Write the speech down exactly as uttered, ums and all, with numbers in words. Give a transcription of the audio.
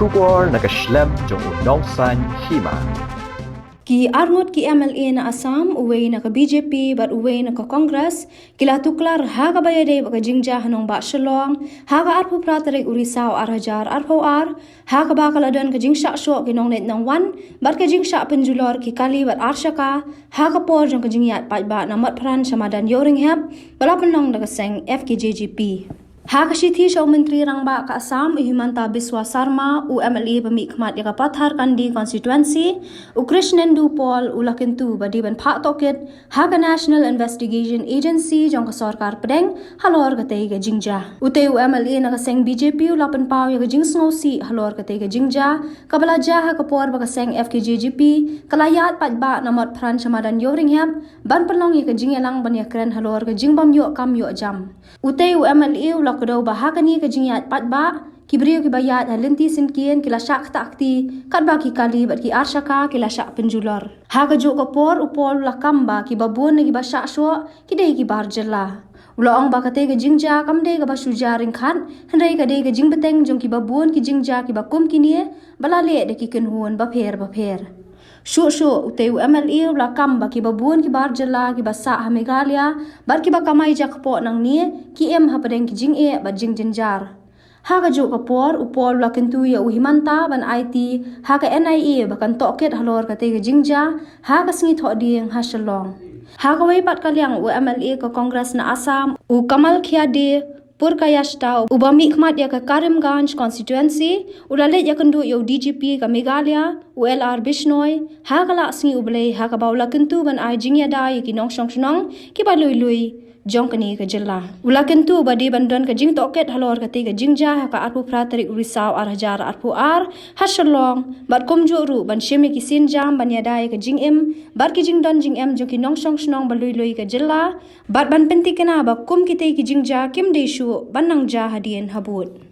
Khubor na ka shlem jong u Nongsaiñ Hima. Ki arngut ki M L A na Assam, uwei na ka B J P bad uwei na ka Congress, ki la tuklar ha kaba ïadei bad ka jingjia ha nongbah Shillong ha ka arphew phra tarik u Risaw ar hajar arphew ar, ha kaba ka la don ka jingshah shoh ki nongleit nongwan bad ka jingshah pynjulor ki kali bad arshaka ha ka por jong ka jingïaid paidbah na Motphran sha madan Ïewrynghep, ba la pynlong da ka seng F K J G P. Ha ka shithi sha u Myntri Rangbah ka Assam u Himanta Biswa Sarma, u M L A ba mihkhmat ïa ka Patharkandi constituency, u Krishnendu Paul, u la kyntu ba dei ban phah tohkit ha ka National Investigation Agency jong ka sorkar pdeng halor katei ka jingjia. Utei u M L A na ka seng B J P u la pynpaw ïa ka jingsngewsih halor katei ka jingjia kaba la jia ha ka por ba ka seng F K J G P ka la ïaid paidbah na Motphran sha madan Ïewrynghep ban pynlong ïa ka jingïalang ban ïakren halor ka jingbym ïoh kam ïoh jam. Utei u M L A u la kdew ba ha kane ka jingïaid paidbah, ki briew kiba ïaid ha lynti syngkien ki la shah ktah kti, katba ki kali bad ki arshaka ki la shah pynjulor. Ha kajuh ka por u Paul u la kam ba kiba bun na kiba shah shoh ki dei ki bar jylla. U la ong ba katei ka jingjia kam dei kaba shu jia ryngkat, hynrei ka dei ka jingbteng jong kiba bun ki jingjia kiba kum kine ba la leh da ki kynhun bapher bapher. Shuh shuh utei u M L A u la kam ba kiba bun ki bar jylla kiba sah ha Meghalaya bad kiba kamai jakpoh nangne ki im hapdeng ki jingeh bad jingjynjar. Ha kajuh ka por u Paul u la kyntu ïa u Himanta ban aiti ha ka N I A ba kan tohkit halor katei ka jingjia ha ka sngi Thohdieng ha Shillong. Ha kawei pat ka liang u M L A ka Congress na Assam u Kamakhya Debbarma Purkayastha uba mihkhmat ïa ka Karimganj constituency u la leit ïakynduh ïa u D G P ka Meghalaya u L R Bishnoi ha ka Laisngi U Blei ha kaba u la kyntu ban ai jingïada ïa ki nongshong shnong kiba lui lui jong kane ka jylla. U la kyntu ba dei ban don ka jingtohkit halor katei ka jingjia ha ka arphew phra tarik u Risaw ar hajar arphew ar ha Shillong bad kumjuh ruh ban shim ïa ki sienjam ban ïada ïa ka jingim bad ki jingdon jingem jong ki nongshong shnong ba lui lui ka jylla bad ban pyntikna ba kum kitei ki jingjia kim dei shuh ban nang jia hadien habud.